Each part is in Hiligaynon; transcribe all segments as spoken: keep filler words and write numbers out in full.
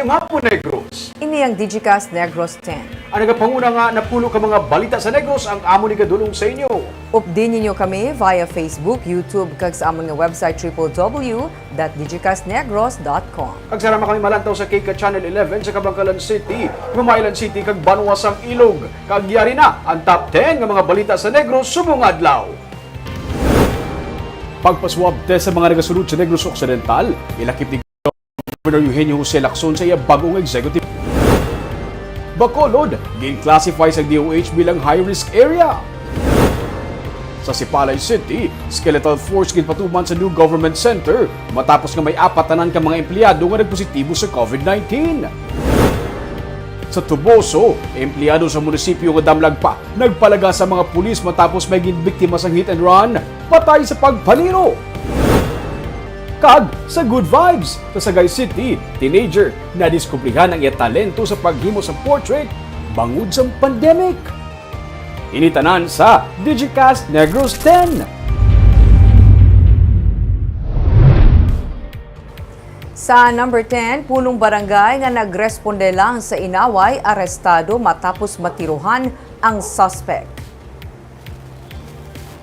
Hapon, Negros. Ini ang Digicast Negros ten. Ang nagapanguna nga napulo ka mga balita sa Negros ang amon igadulong sa inyo. Updi ninyo kami via Facebook, YouTube, kag sa amon nga website, triple W dot digicast negros dot com. Kag sarama kami malantaw sa K K Channel eleven sa Kabankalan City, Gamay Island City, kag Banwa sang Ilog. Kag yari na ang top ten nga mga balita sa Negros subong adlaw. Pagpa-swab test sa mga nagasulod sa Negros Occidental, ilakip ni Governor Eugenio Jose Lacson sa iya bag-ong executive. Bacolod, gin-classify sa D O H bilang high-risk area. Sa Sipalay City, skeletal force ginpatuman sa new government center matapos nga may apat tanan ka mga empleyado nga nagpositibo sa COVID nineteen. Sa Toboso, empleyado sa munisipyo nga damlag pa nagpalagas sa mga pulis matapos may ginbiktima sang hit and run, patay sa pagpaniro. Kag sa Good Vibes, sa Sagay City, teenager nadiskubrihan ang iya talento sa paghimo sa portrait bangod sa pandemic. Ini tanan sa Digicast Negros ten. Sa number ten, punong barangay nga nagresponde lang sa inaway, arestado matapos matiruhan ang suspek.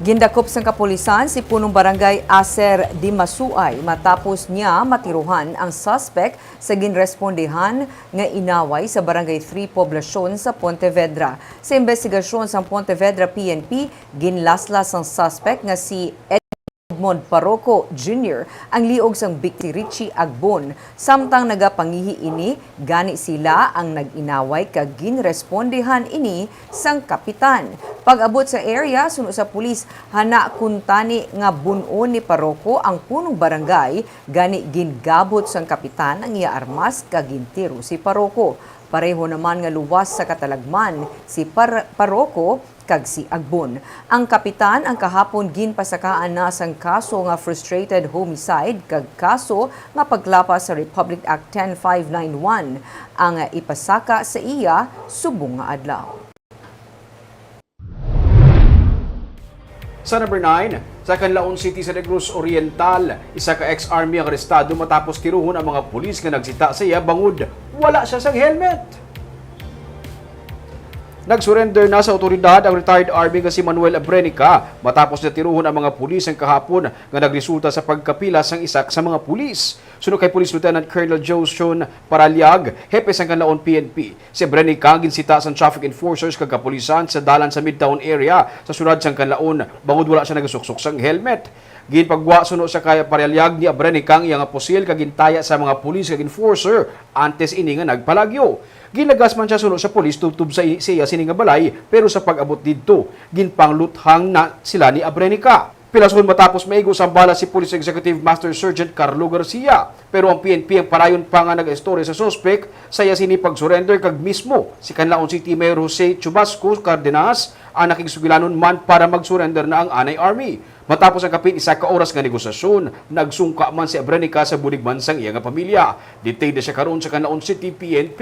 Gindakop sang kapulisan si punong barangay Aser Dimasuay matapos niya matiruhan ang suspek sa ginrespondehan nga inaway sa Barangay three Poblacion sa Pontevedra. Sa imbestigasyon sang Pontevedra P N P, ginlaslas sang suspek nga si Edmond Paroco Junior ang liog sang biktima, Richie Agbon, samtang nagapangihi ini, gani sila ang nag-inaway kag ginrespondehan ini sang kapitan. Pag-abot sa area, suno sa pulis, hana kuntani nga bun-on ni Paroco ang punong barangay, gani gingabot sang kapitan ang iya armas kag gintiro si Paroco. Pareho naman nga luwas sa katalagman si Par-, Paroco kag si Agbon. Ang kapitan ang kahapon ginpasakaan na sang kaso nga frustrated homicide kag kaso nga paglapas sa Republic Act ten five nine one ang ipasaka sa iya subong nga adlaw. Sa number nine, sa Canlaon City sa Negros Oriental, isa ka ex-army ang arestado matapos tiruhon ang mga pulis nga nagsita sa iya bangod wala siya sang helmet. Nag-surrender na sa awtoridad ang retired army nga si Manuel Abrenica matapos niya tiruhon ang mga pulis ang kahapon nga nagresulta sa pagkapila sang isa sa mga pulis. Suno kay Police Lieutenant Colonel Joshon Paralyag, hepe sang Canlaon P N P, si Abrenica ang ginsita sang traffic enforcers kag kapulisan sa dalan sa Midtown area sa siyudad sang Canlaon bangod wala siya nagasuksok sang helmet. Ginpagwa suno sa kay Paralyag ni Abrenica ang iya nga pusil kag gintaya sa mga pulis kag enforcer antes ini nga nagpalagyo. Ginagas man siya suno sa pulis tubtob sa i-, sa iya sini nga balay, pero sa pag-abot didto, ginpangluthang na sila ni Abrenica. Pila segundos matapos maigo sang bala si Police Executive Master Sergeant Carlo Garcia, pero ang P N P ang padayon pa nga nag-istorya sa suspek sa iya sini pag-surrender, kag mismo si Canlaon City Mayor Jose Chubasco Cardenas ang nakigsugilanon man para mag-surrender na ang anay army. Matapos ang kapin isa ka oras nga negosasyon, nagsungka man si Abrenica sa bulig man sang iya nga pamilya. Detained na siya karon sa Canlaon City P N P.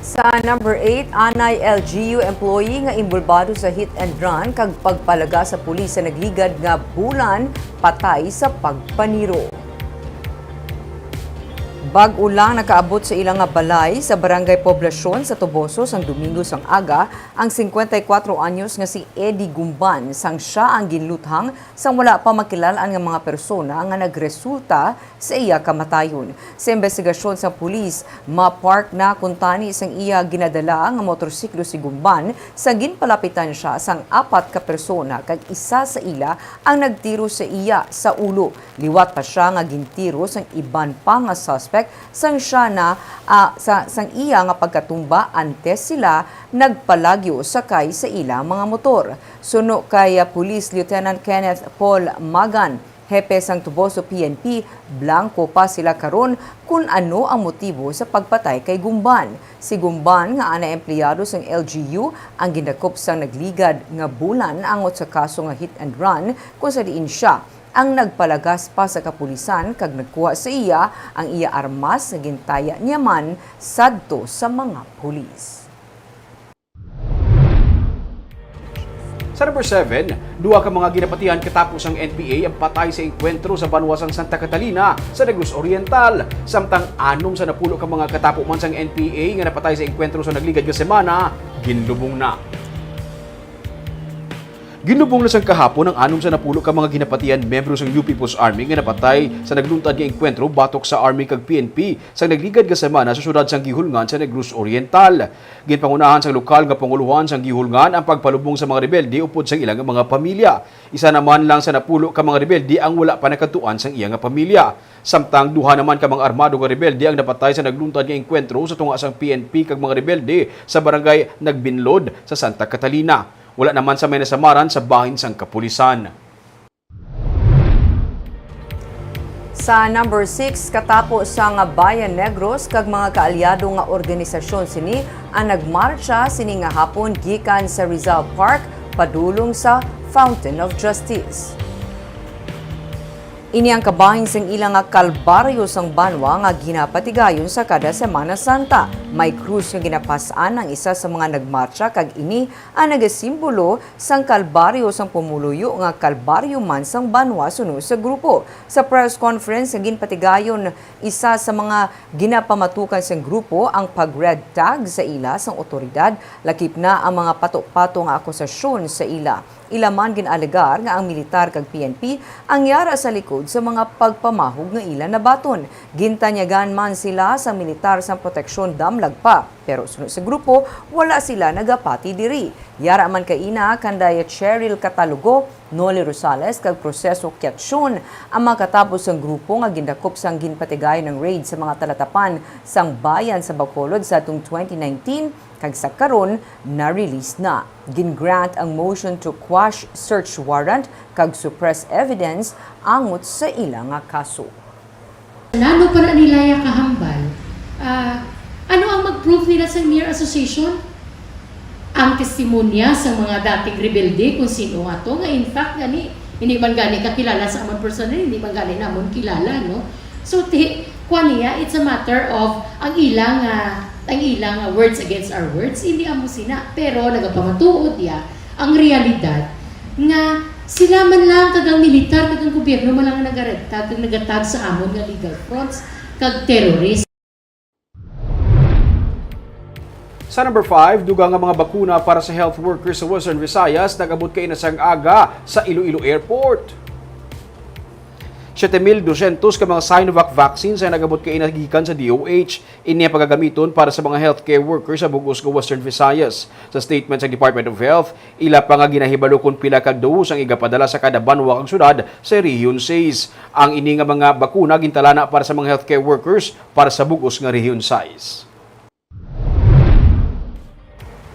Sa number eight, anay L G U employee nga inbolbado sa hit and run kag pagpalagas sa pulis sa nagligad nga bulan patay sa pagpaniro. Bag-o lang nakaabot sa ila nga balay sa Barangay Poblacion sa Toboso sang Domingo sang aga ang singkwenta y kuwatro anyos nga si Eddie Gumban, sang siya ang ginluthang sang wala pa makilal-an nga mga persona nga nagresulta sa iya kamatayon. Sa imbestigasyon sang pulis, ma-park na kuntani sang iya ginadala nga motorsiklo si Gumban sa ginpalapitan siya sang apat ka persona kag isa sa ila ang nagtiro sa iya sa ulo. Liwat pa siya nga gintiro sang iban pa nga suspect sang siya na, ah, sa, sang iya nga pagkatumba antes sila nagpalagyo sakay sa ila mga motor. Suno kay, ah, Police Lieutenant Kenneth Paul Magan, hepe sang Toboso P N P, blangko pa sila karon kun ano ang motibo sa pagpatay kay Gumban. Si Gumban, nga anay empleyado sang L G U, ang gindakop sang nagligad nga bulan angot sa kaso nga hit and run, kung sa diin siya ang nagpalagas pa sa kapulisan kag nagkuha sa iya ang iya armas nga gintaya niya man sadto sa mga pulis. Sa number seven, duha ka mga ginapatihan katapo sang N P A ang patay sa engkwentro sa banwa sang Santa Catalina sa Negros Oriental, samtang anom sa napulo ka mga katapo man sang N P A nga napatay sa engkwentro sa nagligad nga semana ginlubong na. Ginlubong na sang kahapon ang anom sa napulo ka mga ginapatihan membro sang New People's Army nga napatay sa nagluntad nga engkwentro batok sa Army kag P N P sa nagligad nga semana sa siyudad sang Guihulngan sa Negros Oriental. Ginpangunahan sang lokal nga pangulohan sang Guihulngan ang pagpalubong sa mga rebelde upod sang ila nga mga pamilya. Isa naman lang sa napulo ka mga rebelde ang wala pa nakadtuan sang iya nga pamilya. Samtang duha naman ka mga armado nga rebelde ang napatay sa nagluntad nga engkwentro sa tunga sang P N P kag mga rebelde sa barangay Nagbinlod sa Santa Catalina. Wala naman sa may nasamaran sa bahin sang kapulisan. Sa number six, katapo sang Bayan Negros kag mga kaalyado nga organisasyon sini ang nagmartsa sini nga hapon gikan sa Rizal Park padulong sa Fountain of Justice. Ini ang kabahin sang ila nga kalbaryo sang banwa nga ginapatigayon sa kada Semana Santa. May krus nga ginapas-an ang isa sa mga nagmartsa kag ini ang nagasimbolo sang kalbaryo sang pumuluyo nga kalbaryo man sang banwa suno sa grupo. Sa press conference nga ginpatigayon, isa sa mga ginapamatukan sang grupo ang pag-red tag sa ila sang awtoridad, lakip na ang mga pato-pato nga akusasyon sa ila. Ila man gin-alegar nga ang militar kag P N P ang yara sa likod sa mga pagpamahog nga ila nabaton. Gintanyagan man sila sang militar sang proteksyon damlag pa, pero suno sa grupo, wala sila nagapati diri. Yara man kaina kanday Cheryl Catalogo, Noli Rosales kag Proceso Kiatchon ang mga katapo sang grupo nga gindakop sang ginpatigayon nga raid sa mga talatapan sang bayan sa Bacolod sa atong twenty nineteen kag sa karon na-release na. Gin-grant ang motion to quash search warrant kag suppress evidence angot sa ila nga kaso. Nano pa na nila ya kahambal? Ah, ano ang mag-prove nila sa mere association? Ang testimonya sa mga dating rebelde kung sino nga to, nga in fact gani, hindi man gani kakilala sa amon personally, hindi man gani namon kilala, no? So, ti, kuan niya, it's a matter of ang ilang, ah, ang ilang, ah, words against our words, hindi amo sina. Pero nagapamatuod ya ang realidad nga sila man lang kag ang militar kag ang gobyerno man lang ang nagaredtag kag nagatag sa amon nga legal fronts kag terrorist. Sa number five, dugang nga mga bakuna para sa health workers sa Western Visayas nag-abot kaina sang aga sa Iloilo Airport. Siyete mil dosyentos ka mga Sinovac vaccines ang nag-abot kaina gikan sa D O H. Ini ang pagagamiton para sa mga healthcare workers sa bug-os nga Western Visayas. Sa statement sa Department of Health, ila pa nga ginahibalo kon pila ka dose ang igapadala sa kada banwa kag syudad sa Region six. Ang ini nga mga bakuna gintalana para sa mga healthcare workers para sa bug-os nga Region six.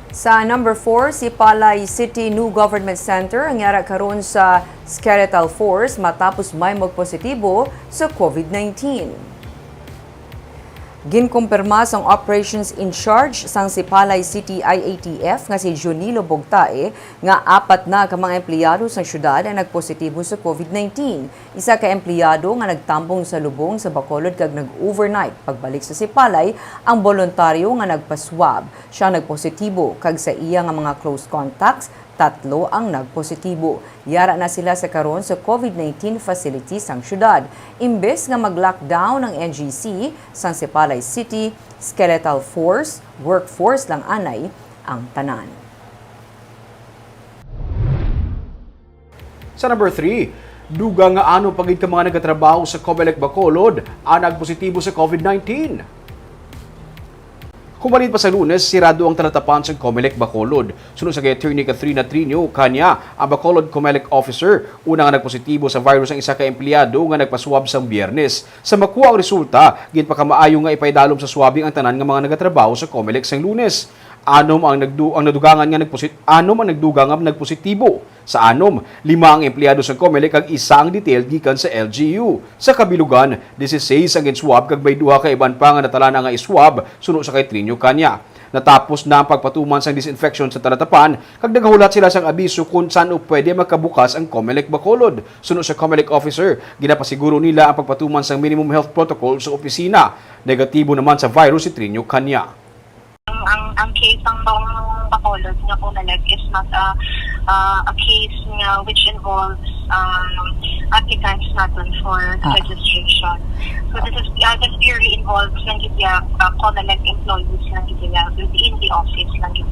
Sa number four, Sipalay City New Government Center ang yara karon sa Skeletal Force matapos may magpositibo sa COVID nineteen. Ginkumpirma sang operations in charge sang Sipalay City I A T F nga si Junilo Bogtae nga apat na ka mga empleyado sang syudad ang nagpositibo sa COVID nineteen. Isa ka empleyado nga nagtambong sa lubong sa Bacolod kag nag-overnight pagbalik sa Sipalay ang boluntaryo nga nagpaswab. Siya nagpositibo kag sa iya nga mga close contacts, tatlo ang nagpositibo. Yara na sila sa karon sa COVID nineteen facility sang syudad. Imbes nga mag-lockdown ang N G C, sang Sipalay City, Skeletal Force, workforce lang anay ang tanan. Sa number three, dugang nga anom pa gid ka mga nagatrabaho sa Comelec Bacolod ang nagpositibo sa COVID nineteen. Human pa sa Lunes, sirado ang talatapan sa Comelec Bacolod. Suno sa kay Attorney Katrina Trinio, kanya ang Bacolod Comelec officer, una nga nagpositibo sa virus ang isa ka empleyado nga nagpaswab sang Biyernes. Sa makuha ang resulta, ginpakamaayo nga ipaidalom sa swabbing ang tanan nga mga nagatrabaho sa Comelec sang Lunes. Anom ang nagdu ang nadugangan nga nagposit anom ang nagdugang nga nagpositibo. Sa anom, lima ang empleyado sa Comelec kag isa ang detailed gikan sa L G U. Sa kabilugan, dieciséis ang gin-swab kag may duha ka iban pa nga natalana nga i-swab, suno sa kay Trinio Kanya. Natapos na ang pagpatuman sang disinfection sa talatapan kag nagahulat sila sang abiso kon san-o pwede makabukas ang Comelec Bacolod. Suno sa Comelec officer, ginapasiguro nila ang pagpatuman sang minimum health protocol sa opisina. Negatibo naman sa virus si Trinio Kanya. Ang, ang, ang case ng Bacolod nga Comelec is not a uh, a case nga which involves um, applicants natin for Ah. registration. So this is uh, this purely involves lang gid ya uh, COMELEC employees lang gid ya within the office lang gid.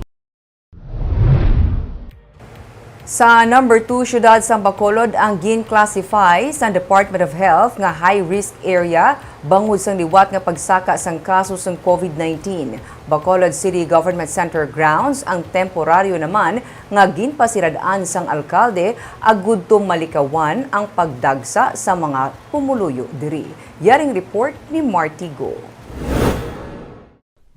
Sa number two syudad sang Bacolod ang gin-classify sang Department of Health nga high-risk area bangod sang liwat nga pagsaka sang kaso sang COVID nineteen. Bacolod City Government Center grounds ang temporaryo naman nga ginpasirad-an sang alkalde agud to malikawan ang pagdagsa sa mga pumuluyo diri. Yaring report ni Marty Go.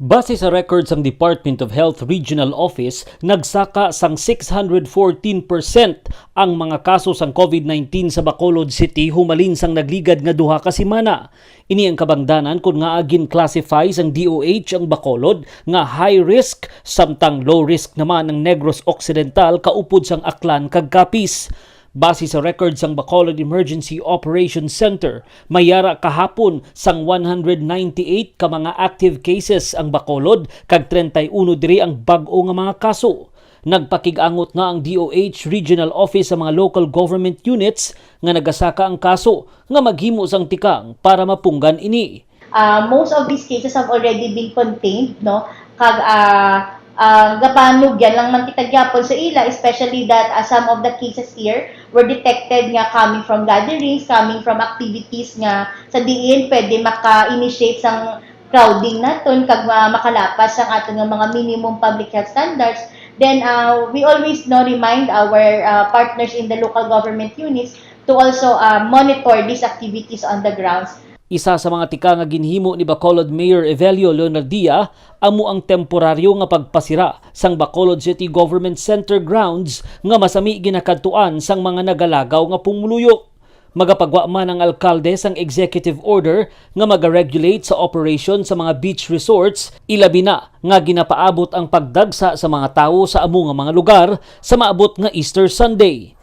Base sa record sang Department of Health Regional Office, nagsaka sang six hundred fourteen percent ang mga kaso sang COVID nineteen sa Bacolod City humalin sang nagligad nga duha ka semana. Ini ang kabangdanan kon ngaa gin-classify sang D O H ang Bacolod nga high risk, samtang low risk naman ang Negros Occidental kaupod sang Aklan kag Capiz. Base sa record sang Bacolod Emergency Operations Center, may yara kahapon sang one hundred ninety-eight ka mga active cases ang Bacolod, kag treinta y uno diri ang bag-o nga mga kaso. Nagpakig-angot na ang D O H Regional Office sa mga local government units nga nagasaka ang kaso nga maghimo sang tikang para mapunggan ini. Uh, most of these cases have already been contained, no? Kag uh, uh, gapanugyan lang man kita gyapon sa ila, especially that uh, some of the cases here were detected nga coming from gatherings, coming from activities nga sa diin pwede maka-initiate sang crowding naton kag uh, makalapas sang aton nga mga minimum public health standards. Then uh, we always no remind our uh, partners in the local government units to also uh, monitor these activities on the grounds. Isa sa mga tikang nga ginhimo ni Bacolod Mayor Evelio Leonardia amo ang temporaryo nga pagpasira sang Bacolod City Government Center grounds nga masami ginakadtuan sang mga nagalagaw nga pumuluyo. Magapagwa man ang alkalde sang executive order nga magaregulate sa operasyon sa mga beach resorts, ilabi na nga ginapaabot ang pagdagsa sa mga tawo sa amo nga mga lugar sa maabot nga Easter Sunday.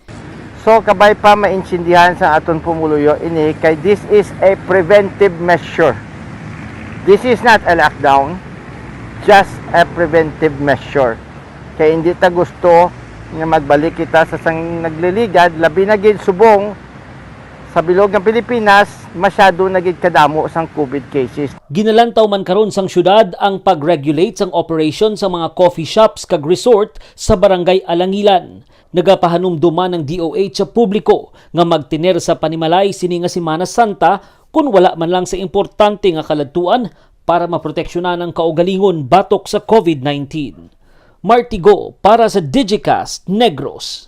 So kabay pa maintindihan sa aton pumuluyo ini kay this is a preventive measure. This is not a lockdown, just a preventive measure. Kay hindi ta gusto nga magbalik kita sa sang nagliligad, labi na gid subong sa bilog nga Pilipinas, masyado na gid kadamo sang COVID cases. Ginalantaw man karon sang syudad ang pag-regulate sang operation sa mga coffee shops kag resort sa Barangay Alangilan. Nagapahanumduman ang D O H sa publiko nga magtener sa panimalay sini nga Semana Santa kon wala man lang sa importante nga kaladtuan para maproteksyonan ang kaugalingon batok sa COVID nineteen. Martigo para sa Digicast Negros.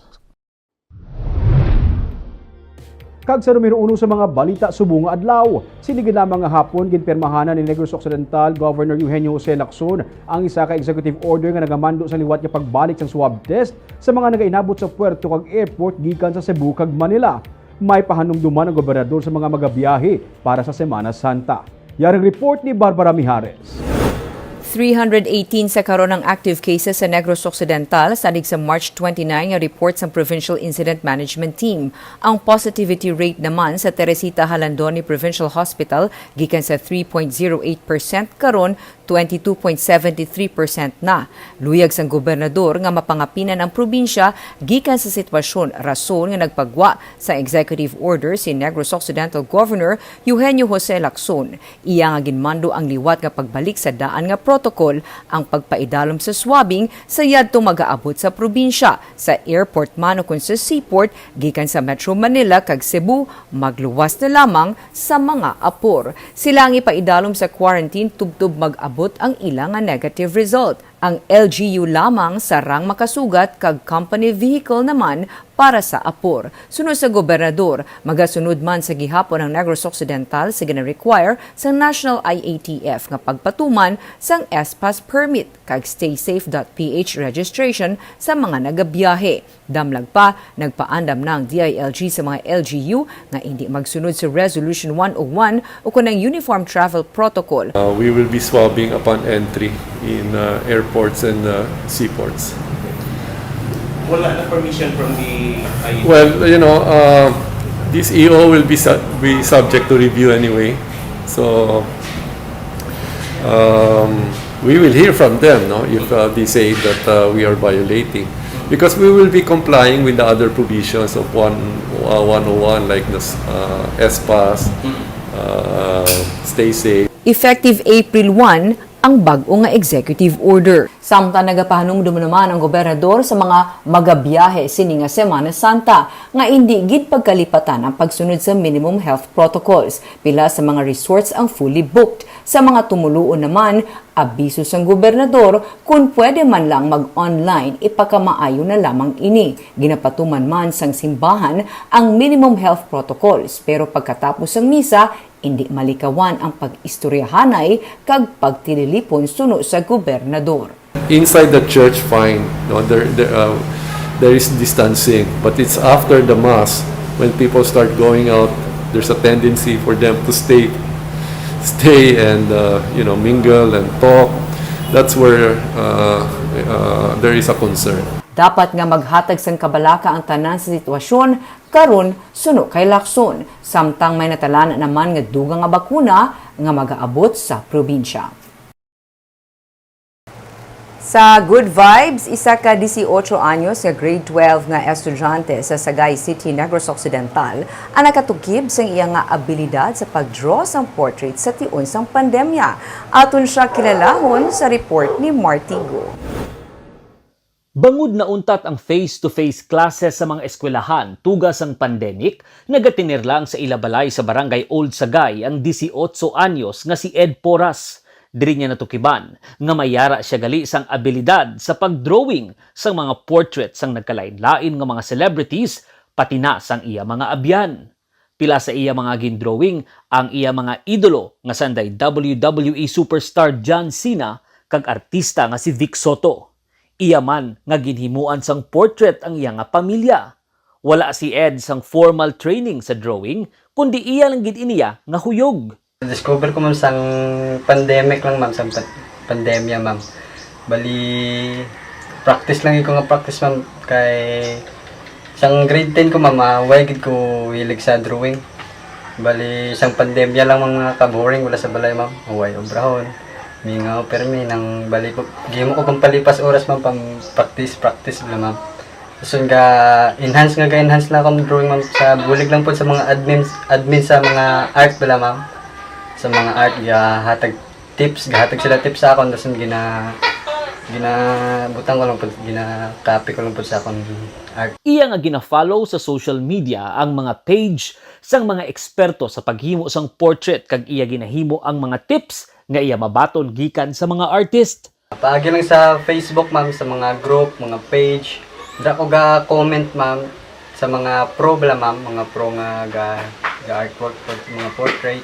Kag sa numero uno sa mga balita subong nga adlaw, sini gid lamang nga hapon ginpirmahanan ni Negros Occidental Governor Eugenio Jose Lacson ang isa ka executive order nga nagamando sa liwat nga pagbalik sang swab test sa mga nagainabot sa puerto kag airport gikan sa Cebu kag Manila. May pahanumduman ang gobernador sa mga magabiyahe para sa Semana Santa. Yari ang report ni Barbara Mijares. Three hundred eighteen sa karon ang active cases sa Negros Occidental sadig sa March twenty-nine nga report sang Provincial Incident Management Team. Ang positivity rate naman sa Teresita Jalandoni Provincial Hospital gikan sa three point zero eight percent karon twenty-two point seven three percent na. Luyag sang gobernador nga mapangapinan ang probinsya gikan sa sitwasyon, rason nga nagpagwa sa executive order si Negros Occidental Governor Eugenio Jose Lacson. Iya nga ginmando ang liwat nga pagbalik sa daan nga protocol, ang pagpaidalom sa swabbing sa yadto magaabot sa probinsya, sa airport man ukon sa seaport, gikan sa Metro Manila kag Cebu, magluwas na lamang sa mga apor. Sila ang ipaidalom sa quarantine tubtob mag-abot ang ila nga negative result. Ang L G U lamang sarang makasugat kag company vehicle naman para sa apor. Sunod sa gobernador, magasunod man sa gihapon ang Negros Occidental sa gina-require sa National I A T F nga pagpatuman sang S-Pass permit kag stay safe dot P H registration sa mga nagabiyahe. Damlag pa, nagpaandam na ang D I L G sa mga L G U nga indi magsunod sa Resolution one oh one ukon ang Uniform Travel Protocol. Uh, we will be swabbing upon entry in uh, airports and uh, seaports. Wala na permission from the I A T F? Well, you know, uh, this E O will be, su- be subject to review anyway. So, um, we will hear from them, no, if uh, they say that uh, we are violating. Because we will be complying with the other provisions of one, uh, one oh one, like the s-, uh, S pass, uh, stay safe. Effective April one ang bag-o nga executive order. Samtang nagapahanumdom naman ang gobernador sa mga magabiyahe sini nga Semana Santa nga indi gid pagkalipatan ang pagsunod sa minimum health protocols. Pila sa mga resorts ang fully booked. Sa mga tumuluo naman, abiso sang gobernador, kun pwede man lang mag-online, ipakamaayo na lamang ini. Ginapatuman man sang simbahan ang minimum health protocols, pero pagkatapos sang misa, indi malikawan ang pag-istoryahanay kag pagtililipon suno sa gobernador. Inside the church, fine. No, there, there, uh, there is distancing, but it's after the mass when people start going out. There's a tendency for them to stay, stay and, uh, you know, mingle and talk. That's where, uh, uh, there is a concern. Dapat nga maghatag sang kabalaka ang tanan sa sitwasyon karon suno kay Lacson, samtang may natalana naman nga dugang nga bakuna nga magaabot sa probinsya. Sa Good Vibes, isa ka disiotso anyos nga grade twelve nga estudyante sa Sagay City, Negros Occidental, ang nakatukib sang iya nga abilidad sa pag-draw sang portrait sa tion sang pandemya. Aton siya kilalahon sa report ni Martigo. Bangod nauntat ang face-to-face classes sa mga eskwelahan tuga sang pandemic, nagatener lang sa ila balay sa Barangay Old Sagay ang disiotso anyos nga si Ed Poras. Diri niya natukiban nga may yara sia gali sang abilidad sa pag-drawing sang mga portrait sang nagkalain-lain nga mga celebrities, pati na sang iya mga abyan. Pila sa iya mga gindrawing ang iya mga idolo nga sanday W W E superstar John Cena kag artista nga si Vic Soto. Iya man nga ginhimuan sang portrait ang iya nga pamilya. Wala si Ed sang formal training sa drawing, kundi iya lang gid iniya nga huyog. Discover ko, ma'am, sang pandemic lang, ma'am, sang pan-, pandemya, ma'am. Bali, practice lang ko nga practice, ma'am, kay sang grade ten ko, ma'am, ah, way gid ko hilig sa drawing. Bali, sang pandemya lang, mga kaboring, wala sa balay, ma'am. Way obrahon. Mingaw, permi, nang bali ko, gihimo ko pang palipas oras, ma'am, pang practice, practice lang, ma'am. Dason ga-enhance nga ga-enhance lang akong drawing, ma'am, sa bulig lang po sa mga admin, admin sa mga art bala, ma'am. Sa mga art, gahatag tips, gahatag sila tips sa akon, dason gina-, ginabutang ko lang po, gina-copy ko lang po sa akon art. Iya nga gina-follow sa social media ang mga page sang mga eksperto sa paghimo sang portrait kag iya ginahimo ang mga tips nga iya mabaton gikan sa mga artist. Paagi lang sa Facebook, ma'am, sa mga group, mga page. Dira ko ga-comment, ma'am, sa mga pro bala, ma'am, mga pro nga ga, ga artwork, port-, mga portrait.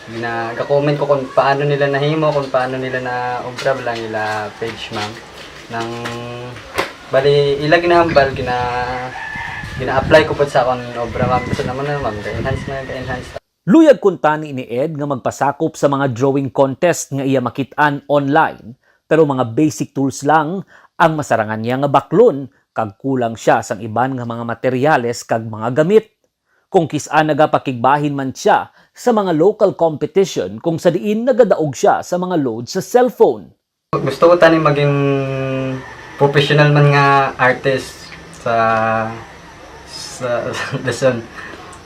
Gina, ga-comment ko kung paano nila nahimo, kung paano nila na obra bala ang ila page, ma'am. Nang bali ila ginahambal, gina, gina-apply ko pud sa akon obra, ma'am. Gusto naman na, ma'am, ga-enhance na, ga-enhance. Luyag kuntani ni Ed nga magpasakop sa mga drawing contest nga iya makit-an online, pero mga basic tools lang ang masarangan niya nga baklon kag kulang sia sang iban nga mga materyales kag mga gamit. Kung kis-a nagapakigbahin man sia sa mga local competition kung sa diin nagadaog sia sa mga load sa cellphone. Gusto ko tani maging professional man nga artist sa sa, sa Luzon.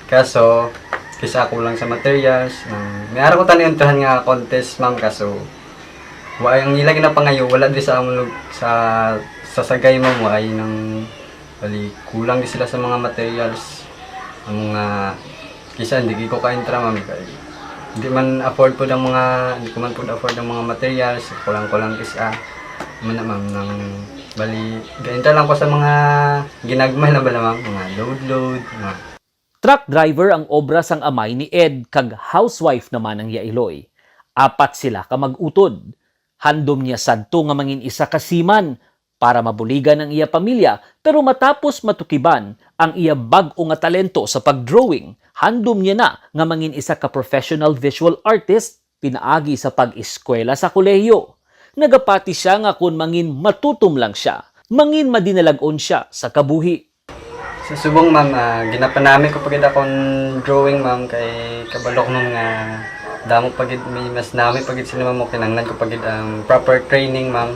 Kaso, kis-a kulang sa materials. Nang, may ara ko tani untahan nga contest, ma'am, kaso wa ang ila ginapangayo, wala di sa among lug-, sa, sa Sagay, ma'am, wa ay nang bali, kulang di sila sa mga materials. Ang mga Kis-a hindi gid ko ka-entra, ma'am, kay hindi man afford pud ang mga, hindi ko man pud afford ang mga materials, kulang-kulang kis-a. Mao na, ma'am, nang bali, ga-entra lang ko sa mga ginagmay na bala, ma'am, mga load-load, mga Truck driver ang obra sang amay ni Ed kag housewife naman ang iya iloy. Apat sila ka mag-utod. Handom niya sadto nga mangin-isa ka seaman para mabuligan ang iya pamilya, pero matapos matukiban ang iya bag-o nga talento sa pag-drawing, handom niya na nga mangin-isa ka professional visual artist pinaagi sa pag-eskwela sa kolehiyo. Nagapati sia nga kon mangin matutom lang sia, mangin madinalag-on sia sa kabuhi. Sa subong, ma'am, ah, ginapanami ko pa gid akong drawing, ma'am, kay kabalo ko, ma'am, nga damo pa gid, may mas nami pa gid sila, ma'am, mo kinahanglan ko pa gid ang proper training, ma'am.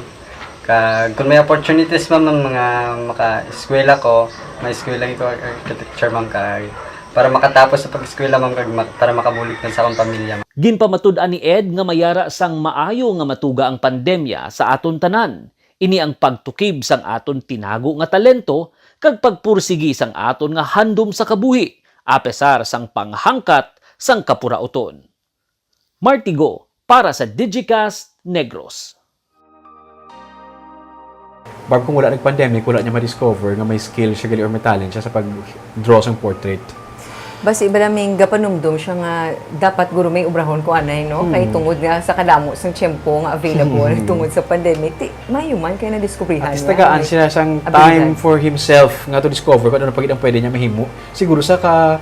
Kag kung may opportunities, ma'am, ang mga maka-eskwela ko, may eskwela ko architecture, ma'am, kag para makatapos sa pag-eskwela, ma'am, kag ma-, para makabulig na sa akong pamilya, ma'am. Ginpamatud-an ni Ed nga mayara sang maayo nga matuga ang pandemya sa aton tanan. Ini ang pagtukib sang aton tinago nga talento kag pagpursigi sang aton nga handom sa kabuhi, apesar sang panghangkat sang kapurauton. Martigo para sa Digicast Negros. Barb, kung wala nag-pandemic, wala niya ma-discover nga may skill siya gali or may talent siya sa pag-draw sang portrait. Basi bala ming gapanumdom siya nga dapat guro may obrahon ko anay, no? Kay tungod nga sa kadamo sang tiyempo nga available tungod sa pandemic, ti mayo man kay nadiskubrihan At least niya. tagaan May siya sang abilidad. Time for himself nga to discover kung ano pa gid ang pwede niya mahimo. Siguro sa ka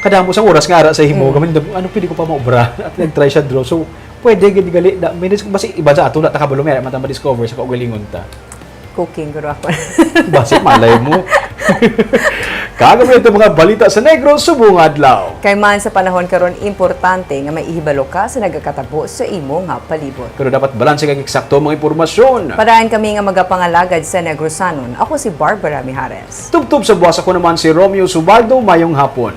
kadamo sang oras nga ara sa himo, gamin, ano pwede ko pa maobra? At nag-try siya draw. So, pwede gid gali. Da, may dis- basi iba sa ato, wala ta kabalo, may ara man ta ma-discover sa kaugalingon ta. Cooking guro ako. Basi malay mo. Kag amo ito mga balita sa Negros subong adlaw. Kay man sa panahon karon, importante nga may ihibalo ka sa nagakatabo sa imo nga palibot. Pero dapat balanse kag eksakto ang mga impormasyon. Padayon kami nga magapangalagad sa Negrosanon. Ako si Barbara Mijares. Tubtob sa buwas, ako naman si Romeo Subaldo. Mayong hapon.